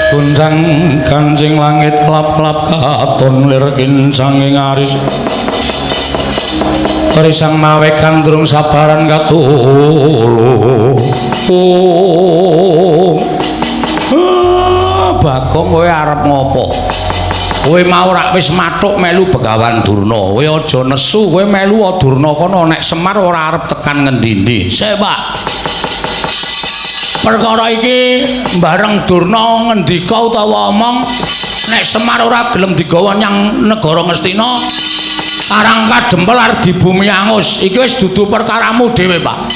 Gonjang ganjing langit klap-klap katon lir kincanging aris. Risang mawe gandrung sabaran katulu. Bagong kowe arep ngopo? Kowe mau rak wis mathuk melu Begawan Durna. Kowe aja nesu, kowe melu Durna kono nek Semar ora arep tekan ngendi-endi. Sik, Pak. Perkara iki bareng Durna ngendika utawa omong nek Semar ora gelem digawa nyang negara Ngastina, Karang Kadempel arep dibumi angus. Iki wis dudu perkaramu dhewe, Pak.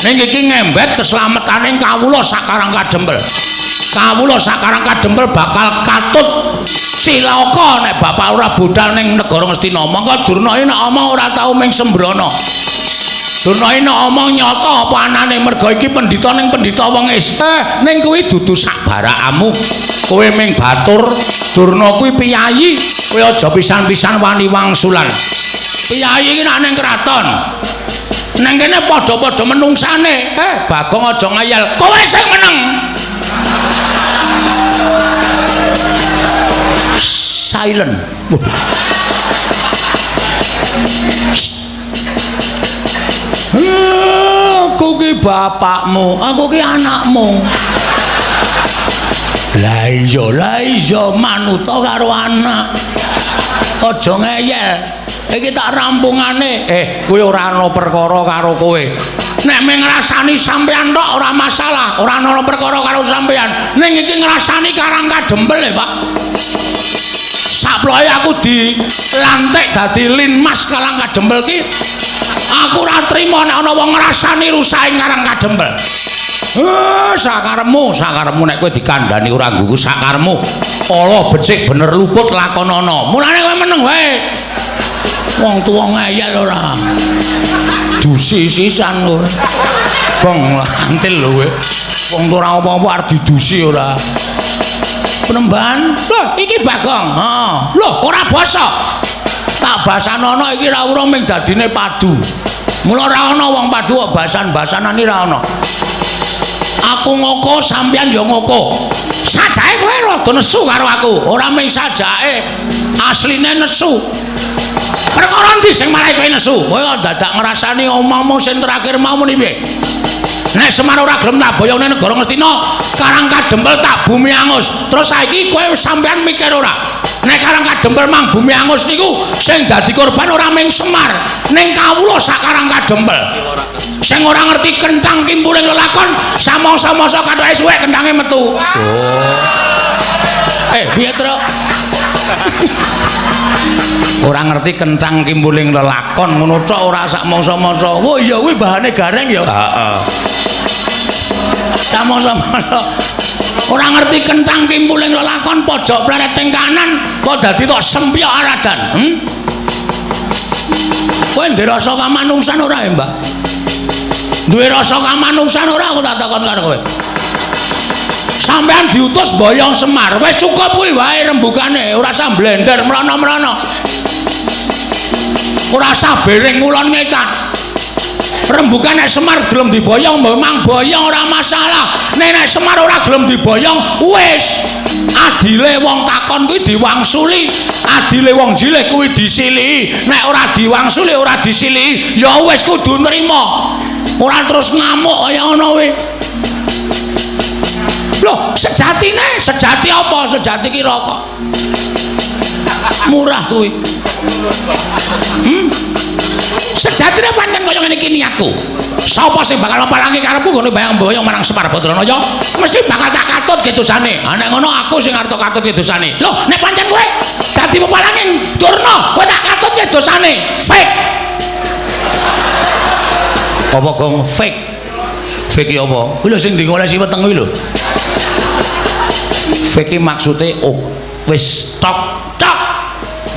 Ning iki ngembet keslametane kawula sak Karang Kadempel. Kawula sak Karang Kadempel bakal katut cilaka nek bapak ora budal ning negara Ngastina. Mongko Durna iki nek omong ora tau ming sembrono. Durna iki nek omong nyata apa anane, merga iki pendhita ning pendhita wong is. Ning kuwi dudu sak barakamu. Kowe ming batur, Durna kuwi piyayi, kowe aja pisan-pisan wani wangsulan. Piyayi iki nek ning kraton. Neng kene padha-padha menungsane. Bagong aja ngayal. Kowe sing meneng. Silent. Waduh. Aku ki bapakmu, aku ki anakmu. Lah iya manuta karo anak. Aja ngeyel. Iki tak rampungane. Kowe ora ana perkara karo kowe. Nek mung ngrasani sampean tok ora masalah, ora ana perkara karo sampean. Ning iki ngrasani Karang Kadempel e, Pak. Saploe aku dilantik dadi Linmas Karang Kadempel ki aku ora trima nek ana wong ngrasani rusake Karang Kadempel. Sakarepmu, sakarepmu nek kowe dikandhani ora nggugu sakarepmu. Ala becik bener luput lakonana. Mulane kowe meneng wae. Wong tuwa ngeyel ora. Dusi sisan kowe. Bong antil lho kowe. Wong tuwa ora apa-apa arep didusi ora. Penemban, lho iki Bagong. Heeh. Lho ora basa. Tak basanono iki ora urung ming dadine padu. Mula ora ana wong padu kok basan-basanan iki ora ana. Aku ngoko sampeyan ya ngoko. Sajake kowe rada nesu karo aku. Ora ming sajake, asline nesu. Perkara endi sing marai kowe nesu? Kowe kok dadak ngrasani omongmu sing terakhir mau muni piye? Nek Semar ora gelem tak boyong ning negara Ngastina, Karang Kadempel tak bumi angus. Terus saiki kowe sampeyan mikir ora? Nek Karang Kadempel mang bumi angus niku sing dadi korban ora ming Semar, ning kawula sak Karang Kadempel. Sing ora ngerti kenthang kimpuling lelakon, samangsa-mangsa kathoke suwek kenthange metu. Oh. Piye, Truk? Ora ngerti kenthang kimpuling lelakon ngono tok ora sak mangsa-mangsa. Oh iya kuwi bahane gareng ya. Heeh. Samangsa-mangsa ora ngerti kenthang kimpuling lelakon pojok pleret ing kanan kok dadi tok sempyok aradan. Kowe ndek rasa kamanungsan ora ya, Mbak? Duwe rasa kamanungsan ora aku tak takon karo kowe. Sampeyan diutus boyong Semar, wis cukup kuwi wae rembugane, ora usah blender mrono-mrono. Ora usah bering ngulon ngecan. Rembugan nek Semar gelem diboyong, memang boyong ora masalah. Nek nek Semar ora gelem diboyong, wis. Adile wong takon kuwi diwangsuli, adile wong jilih kuwi disilihi. Nek ora diwangsuli, ora disilihi, ya wis kudu nrima. Ora terus ngamuk kaya ngono kuwi. Loh, sejatine, sejati apa? Sejati ki rokok. Murah kuwi. Sejatine pancen kaya ngene iki niatku. Sapa sing bakal mapalangi karepku nggone bayang-boyong marang Semar Badranaya, mesti bakal tak katut kedosane. Ha nek ngono aku sing arep katut kedosane. Loh, nek pancen kowe dadi pepalange Durna, kowe tak katut kedosane. Fake. Apa gong fake? Fake ki apa? Kuwi lho sing digolesi weteng kuwi lho. Fake ki maksude oh, wis tok tok.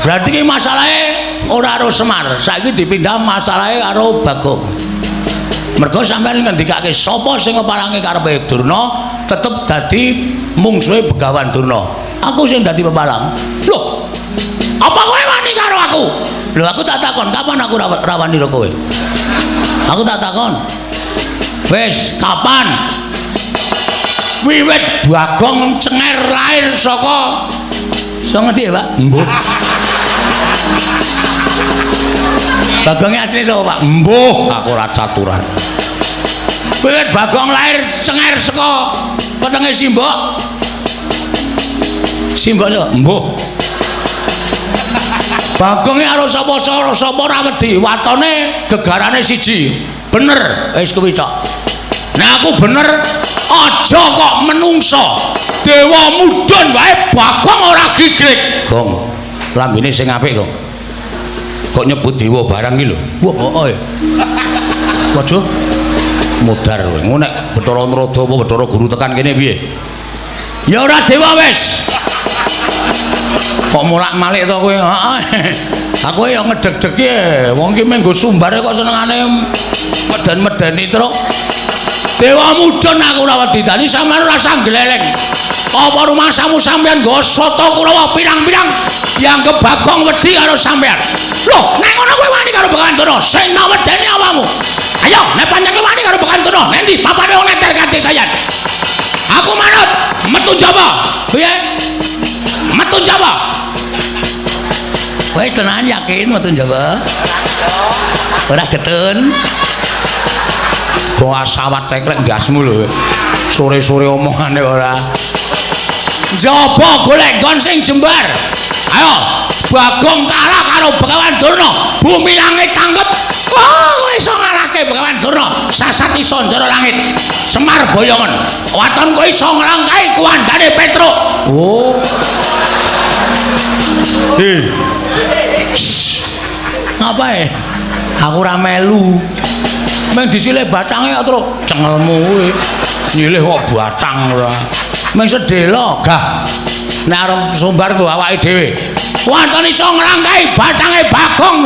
Berarti ki masalahe ora karo Semar. Saiki dipindah masalahe karo Bagong. Mergo sampeyan ngendikake sapa sing ngepalangi karepe Durna tetep dadi mungsuhe Begawan Durna. Aku sing dadi pepalang. Loh, apa kowe wani karo aku? Lho aku tak takon, kapan aku rawani karo kowe? Aku tak takon. Wis, kapan? Wiwit Bagong cenger lahir saka iso ngendi ya, Pak? Mbuh. Bagonge asline sapa, Pak? Mbuh, aku ora caturan. Wiwit Bagong lahir cenger saka wetenge Simbok. Simbok sapa? Mbuh. Bagonge karo sapa ora wedi, watone gegarane siji. Bener, wis kuwi tok. Nek aku bener, aja kok menungsa. Dewa mudhun wae Bagong ora gigrik. Gong, lambene sing apik, Gong. Kok nyebut dewa barang iki lho. Wah, heeh. Waduh. Mudar kowe. Ngono nek Bathara Narada apa Bathara Guru tekan kene piye? Ya ora dewa wis. Kok molak-malik to kowe? Heeh. Aku ya ngedeg-degi. Wong iki mung nggo sumbare kok senengane meden-medeni truk. Dewa mudhun aku ora wedi. Dadi sampeyan ora usah gleleng. Apa rumasamu sampeyan nggawa sata Kurawa pirang-pirang dianggep Bagong wedi karo sampeyan. Loh, nek ngono kowe wani karo Begawan Durna, sing tak wedeni awakmu. Ayo, nek pancen kowe wani karo Begawan Durna, nendi papane wong neter katidayan. Aku manut, metu Jawa. Piye? Metu Jawa. Wis tenan yakin metu Jawa? Ora getun. Goa sawat teklek ndasmu lho. Sore-sore omongane ora. Njaba golek nggon sing jembar. Ayo, Bagong kalah karo Begawan Durna. Bumi langit tangkep. Wah, kowe iso ngalahke Begawan Durna. Sasat iso njara langit. Semar boyongan. Waton kowe iso nglangkahi kuwandane Petruk. Oh. Hei. Ngapae? Aku ora melu. Meng disile batange kok truk cengelmu kuwi. Nyilih kok batang ora. Meng sedhela gah. Nek arep sumbar nggo awake dhewe. Waton iso nglangkahi batange Bagong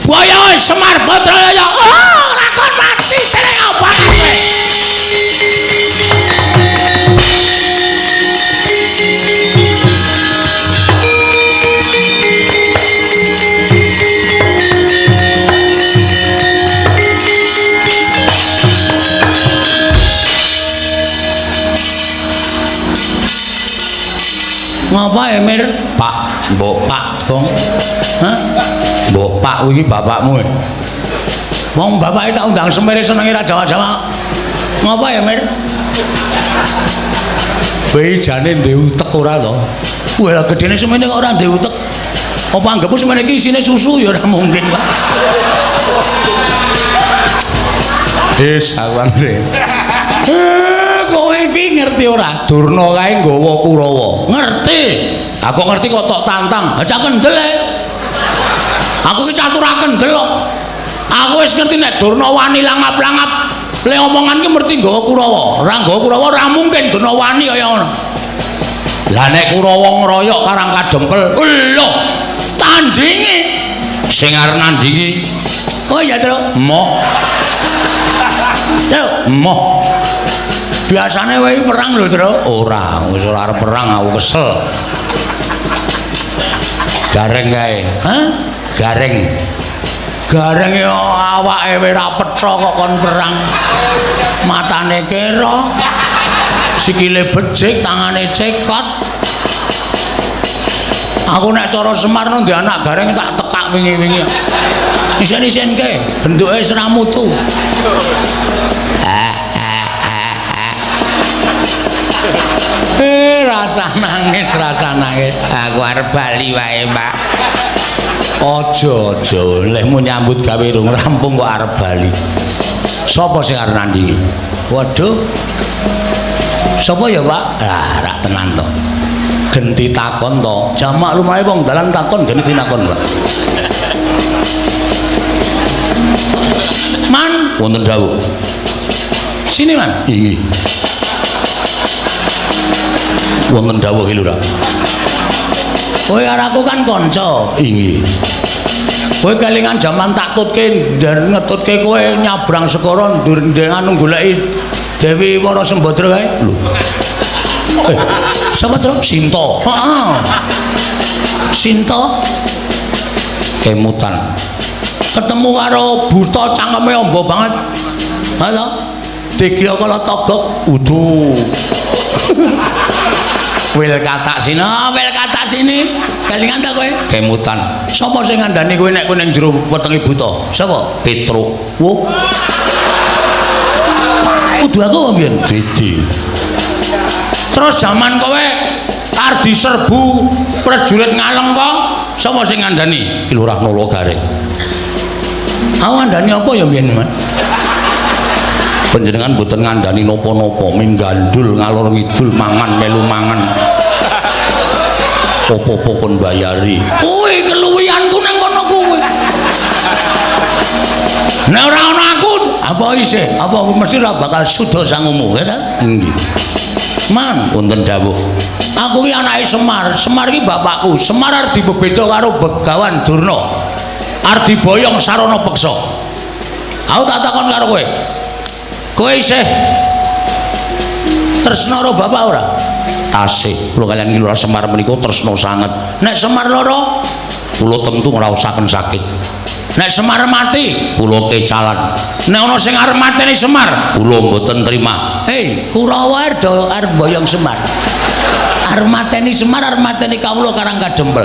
Boyongan Semar Batraya. Oh, lakon mati dening apa kowe? Ngapa Emir? Pak, mbok Pak, Gong. Hah? Mbok Pak kuwi bapakmu. Wong bapake tak undang semere senenge ra Jawa-Jawa. Ngapa Emir? Bae jane ndek utek ora to? Wah, lah gedene semene kok ora ndek utek. Apa anggepmu semene iki isine susu ya ora mungkin, Pak. Wis, aku anggere. Kowe iki ngerti ora? Durna kae nggawa Kurawa. Ngerti. Aku ngerti kok tok tantang. Ha cak kendel e. Aku iki catur kendel kok. Aku wis ngerti nek Durna wani langap-langap. Le omongan ki mesti nggawa Kurawa. Ora nggawa Kurawa ora mungkin Durna wani kaya ngono. Lah nek Kurawa ngroyok Karang Kadempel, lho, tandinge sing arep nandingi. Oh iya, Truk. Emoh. Truk, emoh. Biasane wae perang lho, Truk. Ora, wis ora arep perang aku kesel. Gareng kae. Hah? Gareng. Gareng yo awake wis ora petha kok kon perang. Matane kera. Sikile becik, tangane cekot. Aku nek cara Semar nang anak gareng tak tekak wingi-wingi. Isen-isenke, bentuke wis ra mutu. Rasa nangis, rasa nangis. Aku arep bali wae, Pak. Aja, aja, lehmu nyambut gawe rung rampung kok arep bali. Sapa sing arep nandingi? Waduh. Sapa ya, Pak? Lah, rak tenan to. Genti takon to. Jamak lumahe wong dalan takon genti takon, Pak. Man, wonten dawuh. Sini, Man. Inggih. Wonten dawuh ki Lurah. Kowe karo aku kan kanca. Inggih. Kowe kelingan jaman tak tutke ngetutke kowe nyabrang segara ndur anu goleki Dewi Wara Sembadra kae. Lho. Sapa to? Sinta. Heeh. Sinta kemutan. Ketemu karo buta cangkeme amba banget. Ha to? Digya kala togok. Udu. Wil katak sini, oh, wil katak sini. Kelingan ta kowe? Kemutan. Sapa sing ngandani kowe nek kowe ning jero wetenge buta? Sapa? Petruk. Wo. Kudu aku apa mbiyen? Didi. Terus jaman kowe arep diserbu prajurit Ngalengka, sapa sing ngandani? Ki Lurah Nala Gareng. Aku ngandani apa ya mbiyen, Mas? Panjenengan mboten ngandani napa-napa, ming gandul ngalor ngidul mangan melu mangan. Apa-apa kon bayari. Kuwi keluwihanku nang kono kuwi. Nek ora ana aku, apa isih? Apa mesti ora bakal suda sangumu, ya ta? Nggih. Man, wonten dawuh. Aku ki anake Semar. Semar ki bapakku. Semar arep dibebeda karo Begawan Durna. Arep diboyong sarana peksa. Aku tak takon karo kowe. Kowe isih tresna karo bapak ora? Tasih. Kula kaliyan Ki Lurah Semar menika tresna sanget. Nek Semar lara, kula tentu ngraosaken sakit. Nek Semar mati, kula kecalan. Nek ana sing arep mateni Semar, kula mboten trima. Hei, Kurawa arep boyong Semar. Arep mateni Semar, arep mateni kawula Karang Kadempel.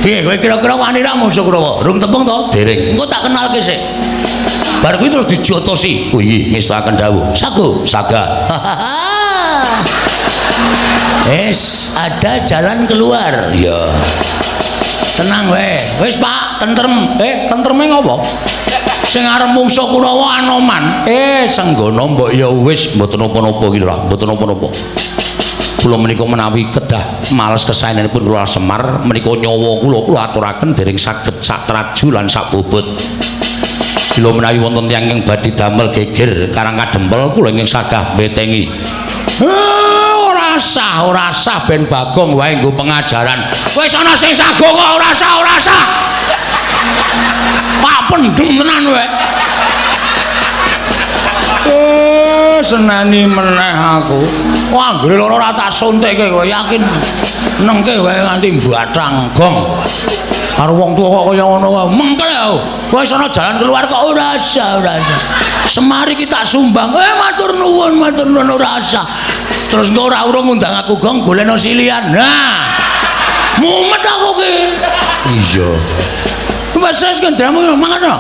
Piye kowe kira-kira wani ra musuh Kurawa? Rung tepung to? Dereng. Engko tak kenalke sik. Bar kuwi terus dijotosi. Oh iya, ngestakaken dawuh. Sago, saga. Wis, ada jalan keluar. Iya. Tenang wae. Wis, Pak, tentrem. Tentreme ngopo? Sing arep mungsuh Kurawa Anoman. Senggono mbok ya wis mboten napa-napa iki lho, mboten napa-napa. Kula menika menawi kedah males kesaenanipun kula Semar menika nyawa kula kula aturaken dereng saged sak traju lan sak bobot. Kula menawi wonten tiyang ingkang badhe damel geger Karang Kadempel kula ingkang sagah mbetengi. Ora sah, ora sah ben Bagong wae nggo pengajaran. Wis ana sing sago kok ora sah, ora sah. Pak pendem tenan wae. Seneni meneh aku. Wah, anggere lara ora tak suntikke kowe yakin. Nengke wae nganti mbathang gong. Karo wong tuwa kok kaya ngono wae. Mengkel aku. Wis ana jalan keluar kok ora sah, ora sah. Semar iki tak sumbang. Matur nuwun, matur nuwun ora sah. Terus engko ora urung ngundang aku gong golekno silian. Nah. Mumet aku ki. Iya. Wis wis kendramu mangan to.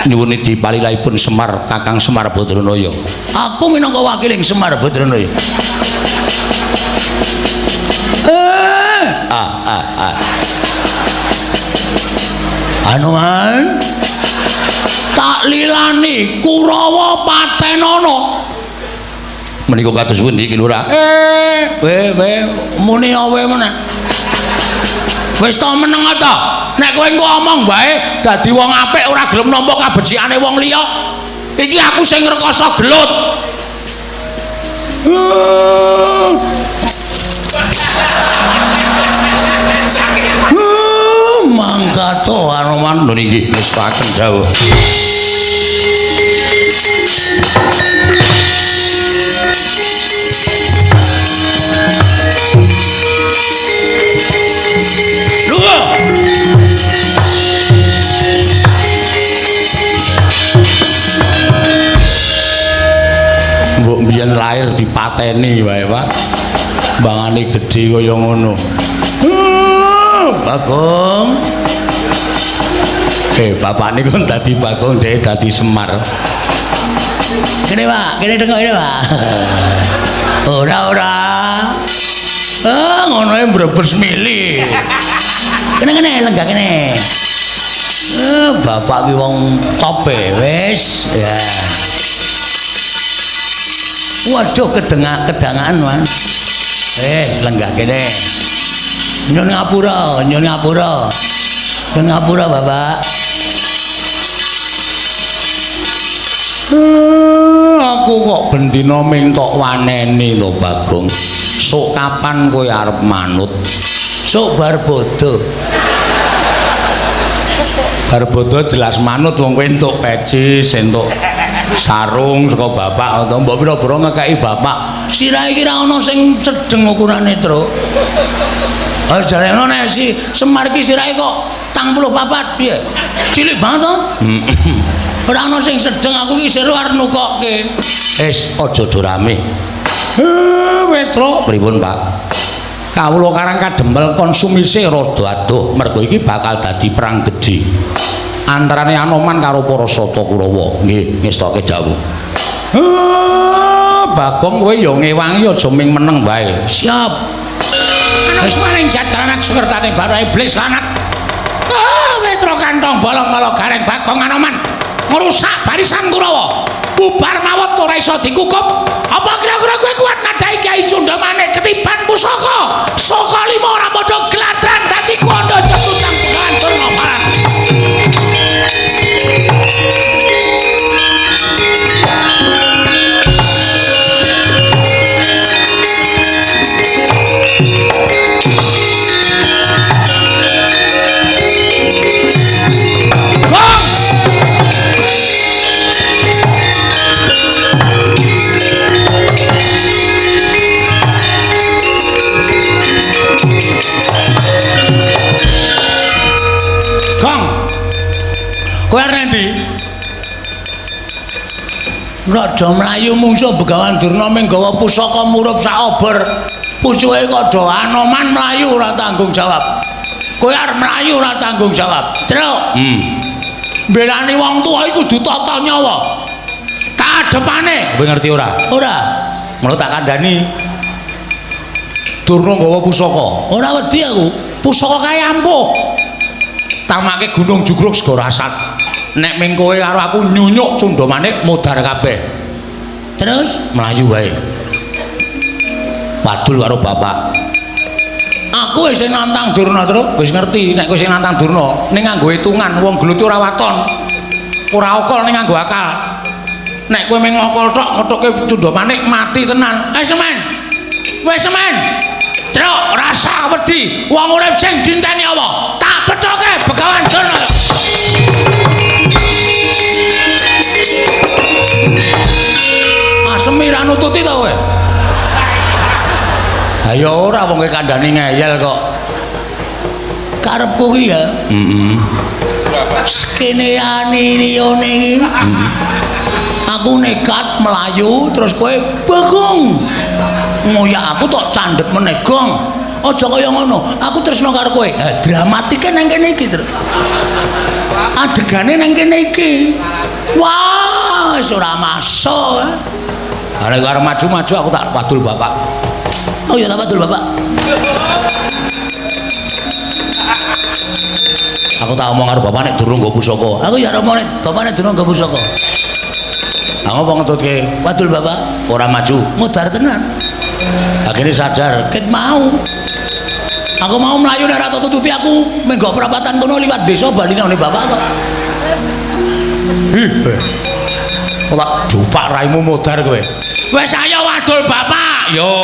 Nyuwun dipalilahipun Semar Kakang Semar Badranaya. Aku minangka wakiling Semar Badranaya. Anoman tak lilani Kurawa patenono. Menika kados pundi Ki Lurah? We muni awe meneh. Wis to meneng ta? Nek kowe engko omong wae dadi wong apik ora gelem nampa kabecikane wong liya. Iki aku sing ngrekoso gelut. Mangkat to Anoman lho nggih ngestaken dawuh. Mbok mbiyen lahir dipateni wae, Pak. Bangane gedhe kaya ngono. Bagong. Bapakne kon dadi Bagong, dhek dadi Semar. Kene, Pak, kene teko kene, Pak. Ora, ora. Ngono e brebes mili. Kene kene lenggah kene. Bapak ki wong top e, wis. Ya. Waduh, kedangaan, Mas. Lenggah kene. Nyun ngapura, nyun ngapura. Nyun ngapura, Bapak. Aku kok bendina mintok waneni lho, Bagong. Sok kapan kowe arep manut? Sok bar bodho. Bar bodho jelas manut wong kowe entuk pecis, entuk sarung saka bapak atau mbok pira-pira ngekeki bapak. Sirahe iki ra ana sing sedeng ukurane, Truk. Ah jarene nek si Semar iki sirahe kok 44 piye? Cilik banget to? Ora ana sing sedeng aku iki seru arep nukokke. Wis aja do rame. Petro, pripun, Pak? Kawula Karang Kadempel konsumise rada adoh, mergo iki bakal dadi perang gedhe antarane Anoman karo para Sata Kurawa. Nggih, ngestoke dawuh. Bagong kowe ya ngewangi aja ming meneng wae. Siap. Wis maring jajaran sukertane bara iblis lanat. Petro kantong bolong kala gareng Bagong Anoman ngrusak barisan Kurawa. Bubar mawon ora iso dikukup. Apa kira-kira kowe kuat nadhahi Kyai Cundamane ketiban pusaka? Saka lima ora padha gladran dadi kuwanda jetutang Begawan Durna Baran. Kowe arep endi? Rada mlayu mungsuh Begawan Durna ming gawa pusaka murup sak obor. Pucuke kada Anoman mlayu ora tanggung jawab. Kowe arep mlayu ora tanggung jawab. Truk. Mbelani wong tuwa iku kudu tata nyawa. Kadepane, kowe ngerti ora? Ora. Ngono tak kandhani. Durna gawa pusaka. Ora wedi aku. Pusaka kae ampuh. Tamake Gunung Jugruk Segara Asat. Nek ming kowe karo aku nyunyuk Cundamanik modar kabeh. Terus mlayu wae. Wadul karo bapak. Aku wis nantang Durna, Truk. Wis ngerti nek kowe sing nantang Durna, ning nganggo hitungan wong gelut ora waton. Ora okol ning nganggo akal. Nek kowe ming ngokol tok ngethuke Cundamanik mati tenan. Wis semen. Wis semen. Truk rasa wedi wong urip sing dinteni apa? Tak pethoke Begawan Durna. Asemi ra nututi to kowe? Ha ya ora wong kowe kandhani ngeyel kok. Karepku ki ya. Heeh. Skeneane liyane iki. Aku nekat melayu terus kowe Bagong. Ngoyak aku tok candhet meneh, Gong. Aja kaya ngono. Aku tresno karo kowe. Ha dramatike nang kene iki, Truk. Adegane nang kene iki. Wah, wis ora masuk. Ha nek arep maju-maju aku tak wadul bapak. Oh ya tak wadul bapak. Aku tak omong karo bapak nek durung nggo pusaka. Aku ya omong nek bapak nek durung nggo pusaka. Ha ngopo ngetutke? Wadul bapak, ora maju, mudar tenan. Akhirnya sadar, ket mau. Aku mau mlayu nek ora tututi aku menggok perapatan kono liwat desa bali nang bapak kok. Ih. Ora dupak raimu modar kowe. Wis ayo wadul bapak. Yo.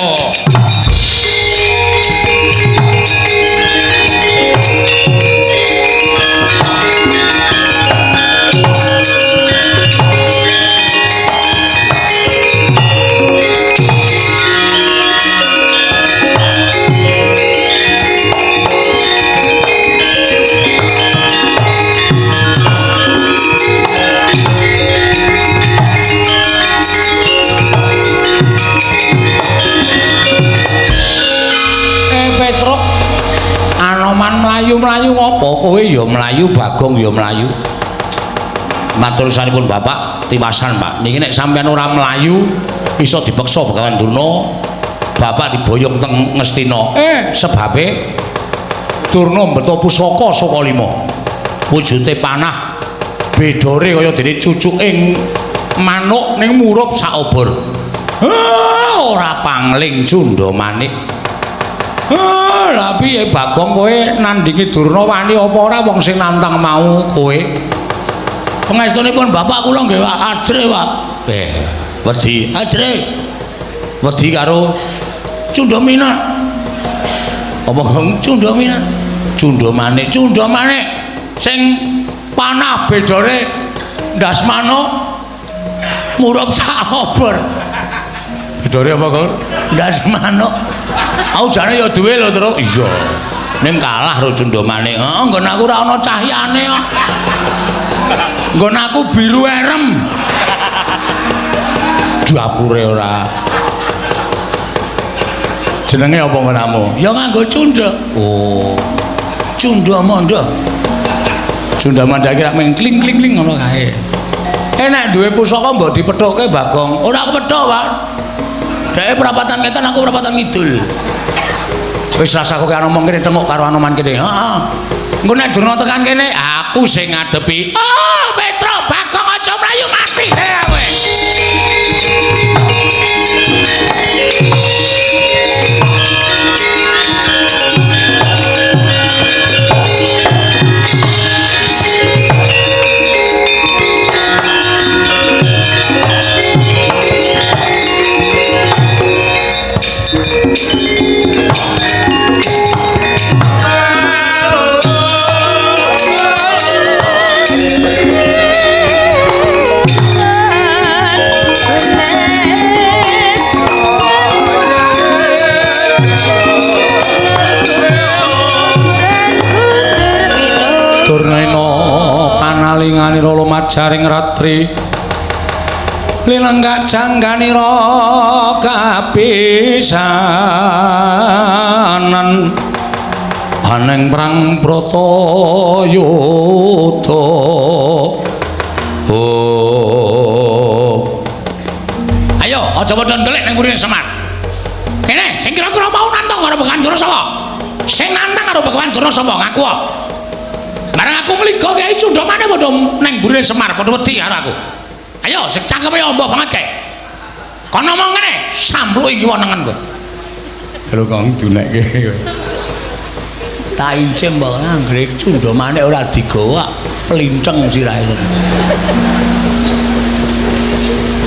Anoman mlayu-mlayu ngopo? Kowe ya mlayu, Bagong ya mlayu. Matur sampun Bapak, tiwasan Pak. Niki nek sampeyan ora mlayu iso dipeksa Begawan Durna, Bapak diboyong teng Ngastina. Sebabe Durna mbeto pusaka saka lima. Wujute panah bedore kaya dene cucuking manuk ning murup sak obor. Ora pangling Cundamanik. Lah piye Bagong kowe nandingi Durna wani apa ora wong sing nantang mau kowe? Pangestunipun bapak kula nggih ajre, Pak. Wedi ajre. Wedi karo Cundamina. Apa Gong? Cundamina. Cundamanik, Cundamanik sing panah bedore ndas manuk murup sak obor. Bedore apa, Gong? Ndas manuk. Aku jane ya duwe lho, Truk. Iya. Ning kalah karo Cundamanik. Heeh, nggon aku ora ana cahyane kok. Nggon aku biru erem. Dapure ora. Jenenge apa ngonamu? Ya nganggo cunda. Oh. Cunda manda. Cunda manda iki rak mung kling-kling-kling ngono kae. Nek duwe pusaka mbok dipethukke Bagong. Ora kepethuk, Pak. Dheke perapatan ngetan, aku perapatan ngidul. Wis rasa kowe ngomong kene tengok karo Anoman kene. Heeh. Engko nek Durna tekan kene, aku sing ngadepi. Ah, Petruk Bagong aja mlayu mati kowe. Durnaena panalinganira lumajaring ratri linenggak jangganira kapisanan aneng perang Bratayuda. Oh. Ayo aja padha ndelik ning mburine Semar. Kene sing kira-kira mau nantang karo Begawan Durna sapa? Sing nantang karo Begawan Durna sapa? Ngaku. Bareng aku ngliga Kyai Cundamane padha ning mburine Semar padha wedi karo aku. Ayo sing cangkeme amba banget kae. Kono ngomong ngene, sampluki kiwa nengen kowe. Lho kok dunekke. Tak incim mbok anggere Cundamane ora digawa plinceng sirahe.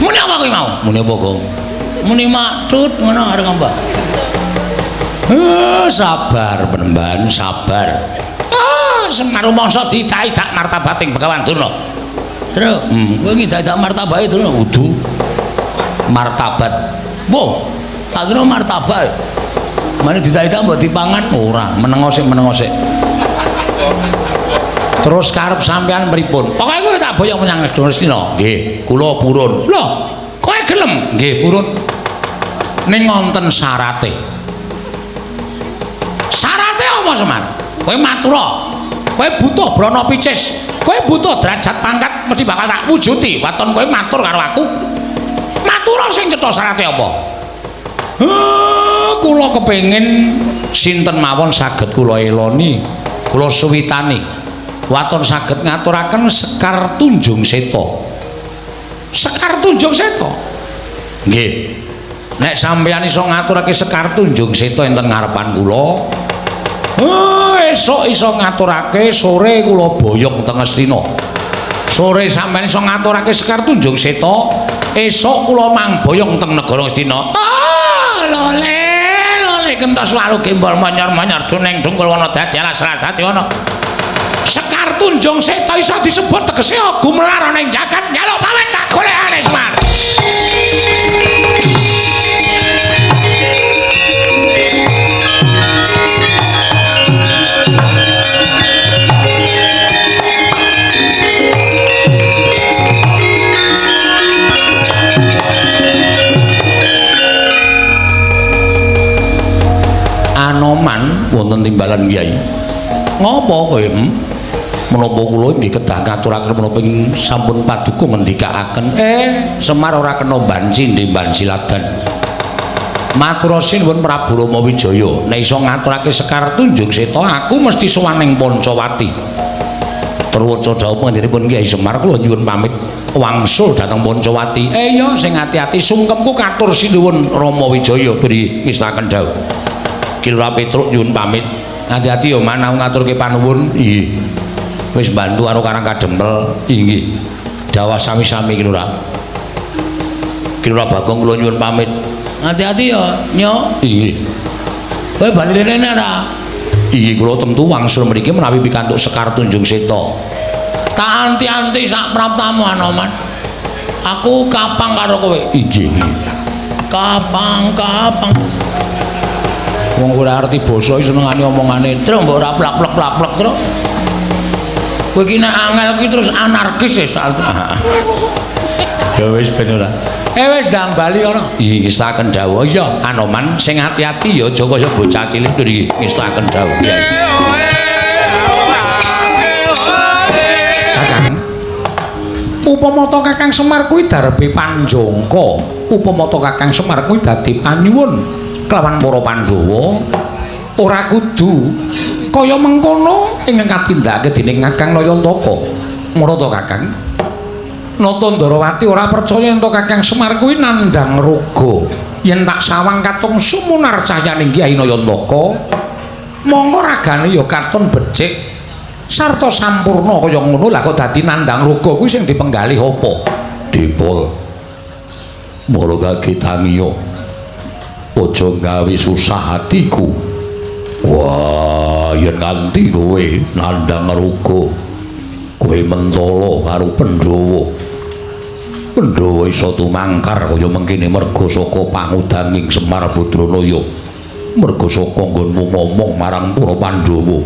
Muni apa kowe mau? Muni apa, Gong? Muni maktut ngono arep ngomong. Sabar penemban, sabar. Ah, Semar rumangsa diidak-idak martabating Begawan Durna. Terus, kowe ngidak-idak martabake Durna kudu martabat. Wo, tak kira martabak. Mane diidak-idak mbok dipangan ora, menengo sik, menengo sik. Terus karep sampean pripun? Pokoke kowe tak boyong menyang Ngastina. Nggih, kula purun. Lho, kowe gelem? Nggih, purun. Ning wonten syarate. Syarate apa, Semar? Kowe matura. Kowe butuh brana picis. Kowe butuh derajat pangkat mesti bakal tak wujuti. Waton kowe matur karo aku. Matura sing cetha syarate apa? Kula kepengin sinten mawon saged kula eloni, kula suwitani. Waton saged ngaturaken Sekar Tunjung Seta. Sekar Tunjung Seta? Nggih. Nek sampeyan iso ngaturake Sekar Tunjung Seta enten ngarepan kula, esuk iso ngaturake, sore kula boyong teng Ngastina. Sore sampeyan iso ngaturake Sekar Tunjung Seta, esuk kula mangboyong teng negara Ngastina. Ah, lole, lole kentos walu gembol monyor-monyor juneng dungkul wana dadi alas dadi wana. Sekar Tunjung Seta iso disebut tegese gumelar ana ing jagat njaluk pamit tak golekane Semar. Anoman wonten timbalan Kyai. Ngopo kowe? Menapa kula nggih kedah ngaturaken menapa sampun paduka ngendikaaken. Semar ora kena banci ndemban siladan. Matur sinuwun Prabu Rama Wijaya, nek iso ngaturake Sekar Tunjung Seta aku mesti sowan ning Pancawati. Truwaca dawuh panjenenganipun Kyai Semar kula nyuwun pamit wangsul dhateng Pancawati. Ya sing ati-ati sungkemku katur sinuwun Rama Wijaya beri ngestaken dawuh. Ki Lurah Petruk nyuwun pamit. Ati-ati ya man aku ngaturke panuwun. Nggih. Wis bantu karo Karang Kadempel. Inggih. Dawah sami-sami Ki Lurah. Ki Lurah Bagong kula nyuwun pamit. Ati-ati ya, Nyo. Inggih. Kowe bali rene ora? Inggih kula tentu wangsul mriki menawi pikantuk Sekar Tunjung Seta. Tak anti-anti sak praptamu Anoman. Aku kapang karo kowe. Inggih. Kapang-kapang. Wong ora ngerti basa iki senengane omongane. Truk mbok ora plak-plak-plak truk. Kowe iki nek angel kuwi terus anarkis wis. Ya wis ben ora. Wis ndang bali kono. Iki ngestaken dawuh. Iya, Anoman sing ati-ati ya aja kaya bocah cilik iki ngestaken dawuh. Kakang. Upama ta Kakang Semar kuwi darbe panjangka, upama ta Kakang Semar kuwi dadi panyuwun kelawan para Pandhawa, ora kudu kaya mengkono ingkang katindakake dening Kakang Nayantaka. Mara ta Kakang? Nata Ndarawati ora percaya yen ta Kakang Semar kuwi nandhang raga. Yen tak sawang katon sumunar cahyaning Kyai Nayantaka, mongko ragane ya katon becik sarta sampurna kaya ngono. Lah kok dadi nandhang raga kuwi sing dipenggalih apa? Dipol. Mara kagetangiya. Aja gawe susah atiku. Wah, yen nganti kowe nandhang raga, kowe mentala karo Pandhawa. Pandhawa iso tumangkar kaya mengkene merga saka pangudanging Semar Badranaya. Merga saka nggonmu ngomong marang para Pandhawa.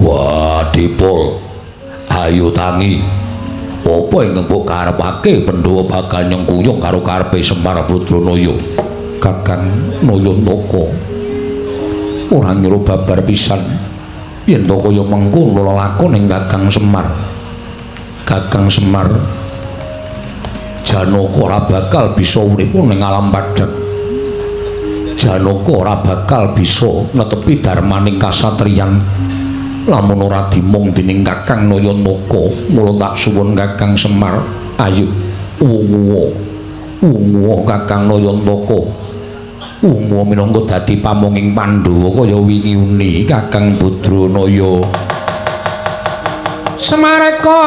Wah, Dipol. Ayo tangi. Apa ingkang mbok karepake Pandhawa bakal nyengkuyung karo karepe Semar Badranaya? Kakang Nayantaka ora ngira babar pisan yen to kaya mengkono lelakone Kakang Semar. Kakang Semar Janaka ora bakal bisa urip ning alam padhang. Janaka ora bakal bisa netepi darmaning kasatriyan lamun ora dimong dening Kakang Nayantaka. Mula tak suwun Kakang Semar, ayo wunguwa. Wunguwa Kakang Nayantaka. Wunguwa minangka dadi pamonging Pandhawa kaya wingi uni Kakang Badranaya. Semareka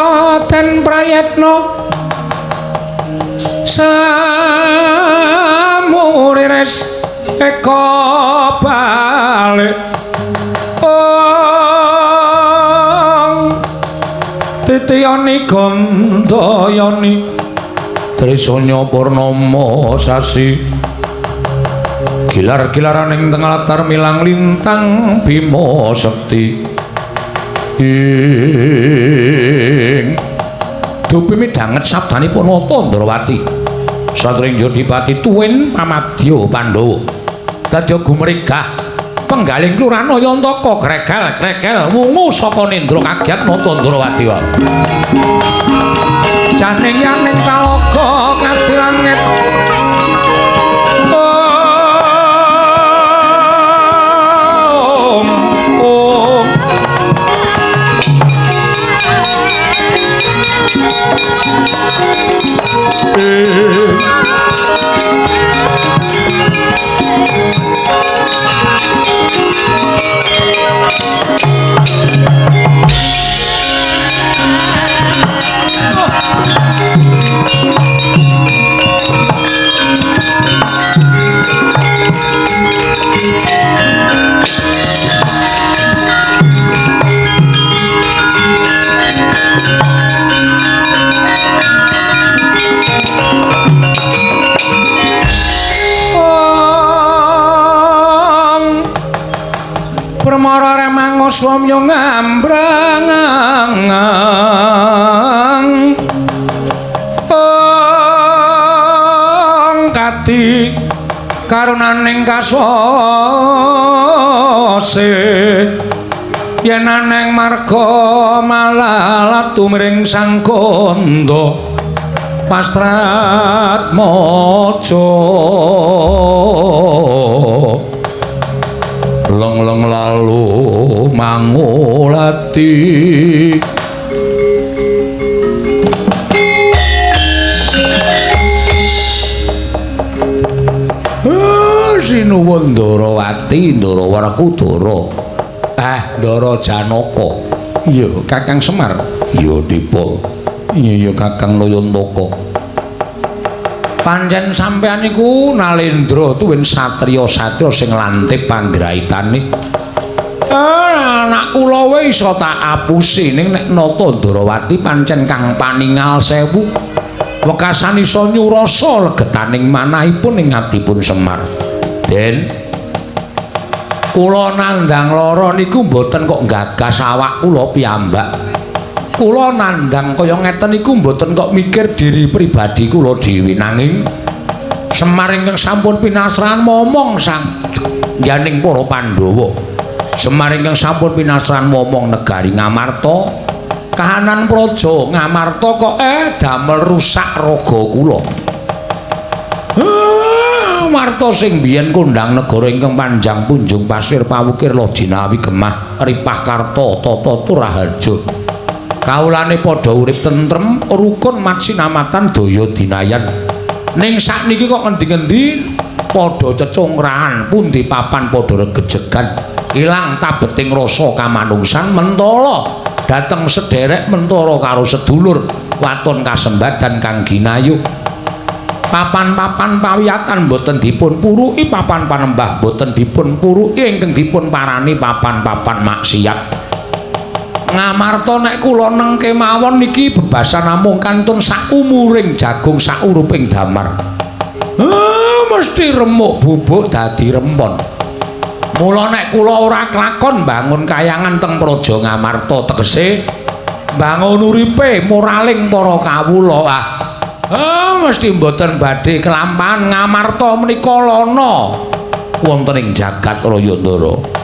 den prayetna samuriris eka balik ong titiyani gandayani trisanya purnama sasi gilar-gilaraning tengah latar milang lintang bima sekti ing dupi midhanget sabdanipun Nata Ndrawati satringja dipati tuwin pamadya Pandhawa dadi gumregah penggaling Kelurahan Nayantaka gregal-gregal wungu saka nendra kagiat Nata Ndrawati wae janing yaning talaga kadi langit om om Permara remango swamya ngambrang ong kadi karunaning kaswase yen aneng marga malalat tumring sang kandha pastrat maja leng-leng lalu mangulati. Sinuwun Ndarawati, Ndara Werkudara. Ndara Janaka. Iya, Kakang Semar. Iya, Dipol. Iya, Kakang Nayantaka. Pancen sampeyan niku nalendra tuwin satriya-satriya sing lantip panggraitane. Anak kula wae iso tak apusi ning nek Nata Ndarawati pancen kang paningal sewu. Wekasan iso nyurasa legetaning manahipun ing atipun Semar. Den, kula nandhang lara niku mboten kok gagas awak kula piyambak. Kula nandhang kaya ngeten iku mboten kok mikir diri pribadi kula dhewe, nanging Semar ingkang sampun pinasrahan momong sang yaning para Pandhawa. Semar ingkang sampun pinasrahan momong negari Ngamarta, kahanan praja Ngamarta kok damel rusak raga kula. Marta sing biyen kondhang negara ingkang panjang punjung pasir pawukir lojinawi gemah ripah karta tata turaharja. Kawulane padha urip tentrem rukun matsinamatan daya dinayan. Ning sakniki kok ngendi-ngendi padha cecungrahan, pundi papan padha regejegan, ilang tabeting rasa kamanungsan mentala dhateng sederek mentara karo sedulur waton kasembadan kang ginayu. Papan-papan pawiyatan boten dipun puruki, papan panembah boten dipun puruki, ingkang dipun parani papan-papan maksiat. Ngamarta nek kula neng kemawon niki bebasan namung kantun saumuring jagung sauruping damar. Mesti remuk bubuk dadi rempon. Mula nek kula ora klakon bangun kayangan teng Praja Ngamarta, tegese bangun uripe moraling para kawula. Mesti mboten badhe kelampahan Ngamarta menika lana wonten ing jagat raya Ndara.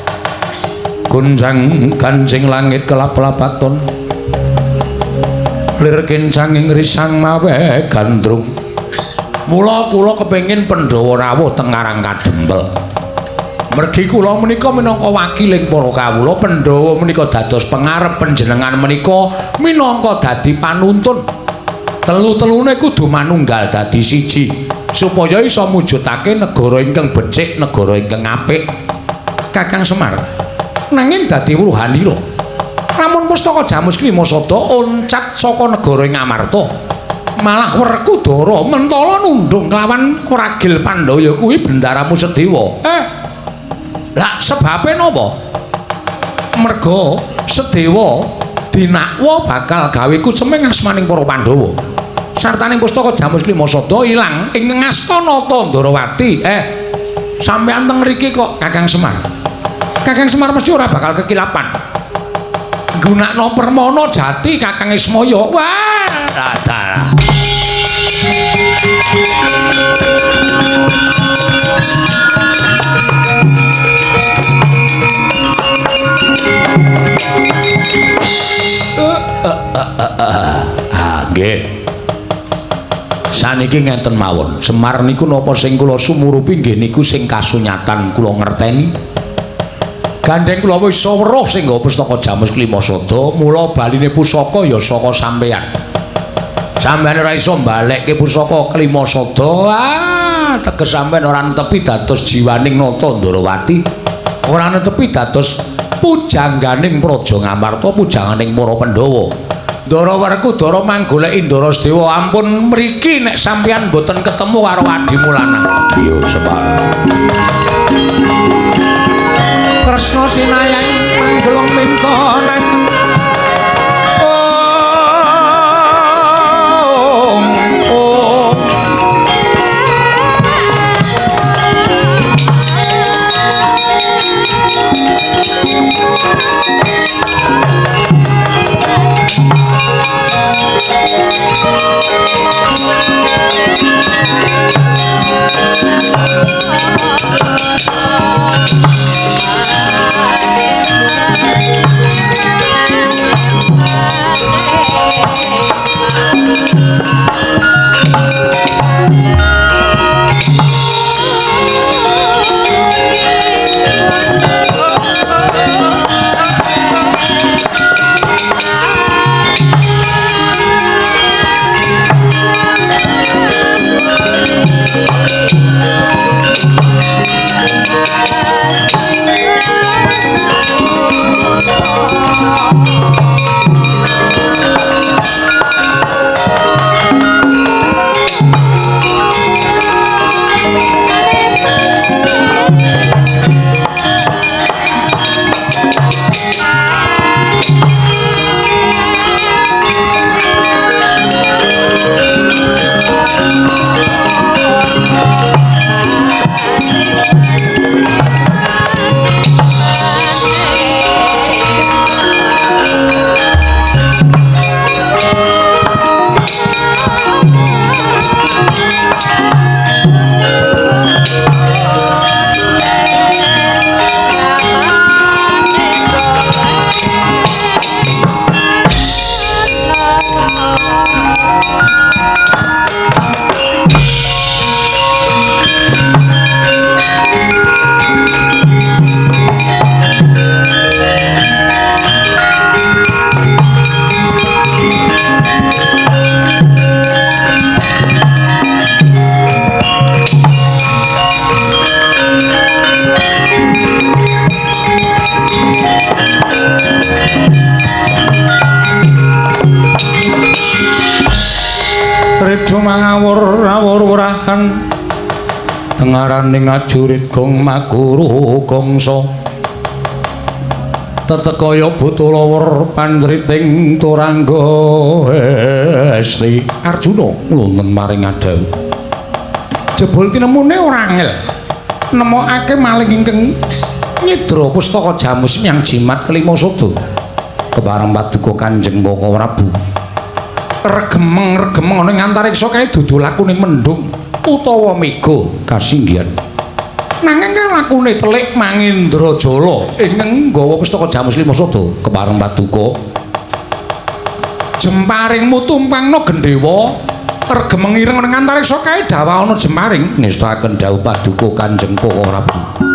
Gonjang kancing langit kelap-lapaton, lir kencanging risang mawe gandrung. Mula kula kepengin Pandhawa rawuh teng Karang Kadempel. Mergi kula menika minangka wakiling para kawula, Pandhawa menika dados pengarep, panjenengan menika minangka dadi panuntun. Telu-telune kudu manunggal dadi siji supaya iso mujudake negara ingkang becik, negara ingkang apik. Kakang Semar, nanging dadi wuruhanira lamun pustaka Jamus Klima Sada oncat saka negara Ngamarta, malah Werkudara mentala nundung kelawan ragil Pandhaya kuwi bendaramu Sedewa. Lah sebabe napa? Merga Sedewa dinakwa bakal gawe kuceming asmaning para Pandhawa. Sartaning pustaka Jamus Klima Sada ilang ing ngastana Tandrawati. Sampeyan teng mriki kok Kakang Semar. Kakang Semar mesti ora bakal kekilapan. Gunakno permana jati Kakang Ismaya. Wah, dadah. Nggih. Saniki ngenten mawon. Semar niku napa sing kula sumurupi nggih niku sing kasunyatan kula ngerteni. Gandeng kula wis weruh sing nggawa pustaka Jamus Klima Sada, mula baline pusaka ya saka sampeyan. Sampeyan ora iso mbalekke pusaka Klima Sada. Teges sampeyan ora netepi dados jiwaning Nata Ndrawati. Ora netepi dados pujangganing Praja Ngamarta, pujangganing para Pandhawa. Ndara Werkudara manggoleki Ndara Sedewa, ampun mriki nek sampeyan mboten ketemu karo adimu lanang. Iya, Semar. Kresna sinayang manggelong minta nang om om. Ngarane ngajurit gong makuru gongso tetekaya buta lawer pandriting turangga esti. Arjuna nglunten maring adhawuh. Jebul tinemune ora angel nemokake maling ingkang nyidra pustaka jamus yang jimat kelima sada. Kepareng paduka Kanjeng Baka Prabu. Regemeng-regemeng ana ing antariksa kae dudu lakune mendung utawa mega kasinggihan. Nanging lakune telik Mangendrajala ingkang nggawa pustaka jamus lima sada. Kepareng paduka jemparingmu tumpangna gendhewa regemeng ireng ana ing antariksa kae dawa ana jemparing. Ngestakaken dawuh paduka Kanjeng Baka Prabu.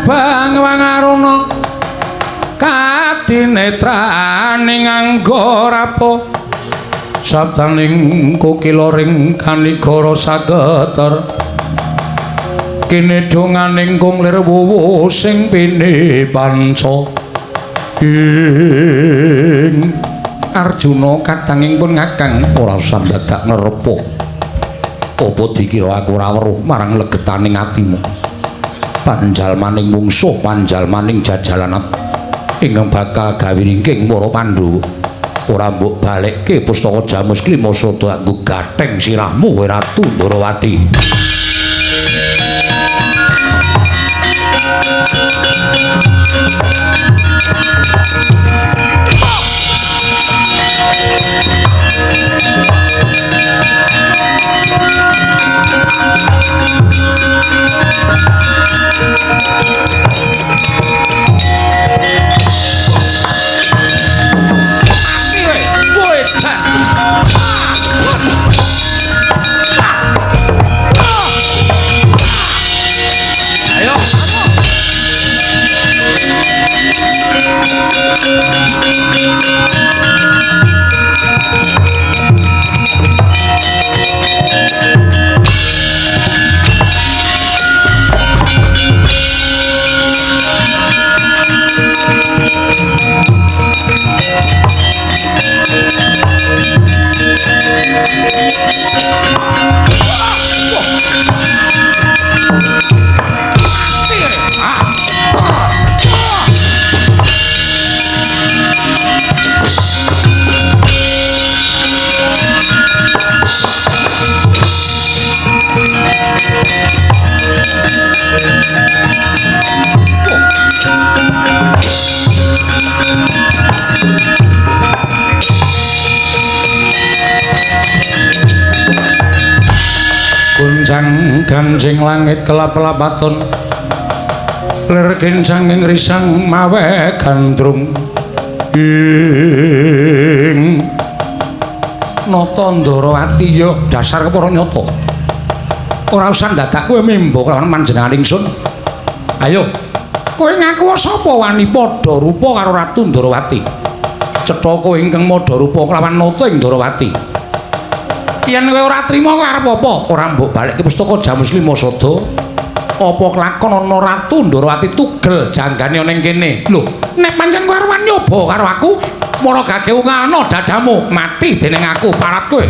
Bang wangaruna kadinetraning angga rapa sabdaning kokila ring kanigara saketer kene donganing kung lir wuwu sing pini panca. Ing Arjuna kadanging pun ngakang ora usah dadak ngrepa. Apa dikira aku ora weruh marang legetaning atimu? Panjalmaning mungsuh, panjalmaning jajalan ingkang bakal gawe ringking para Pandhawa. Ora mbok balekke pustaka jamus klima sada anggo gatheng sirahmu kowe Ratu Ndorowati. Gunjang ganjing langit kelap-lapaton lir kincanging risang mawe gandrung ing nata Ndorowati ya dasar kepara nyata. Ora usah dadak kowe membo kelawan panjenengan ingsun. Ayo kowe ngaku sapa wani padha rupa karo Ratu Ndorowati? Cetha kowe ingkang madharupa kelawan nata ing Ndarawati. Yen kowe ora trima kowe arep apa? Ora mbok balekke pustaka Jamus Lima Sada. Apa kelakon ana Ratu Ndarawati tugel janggane ana ing kene? Lho, nek pancen kowe arep nyoba karo aku, mara gage ungalno dadamu, mati dening aku parat kowe.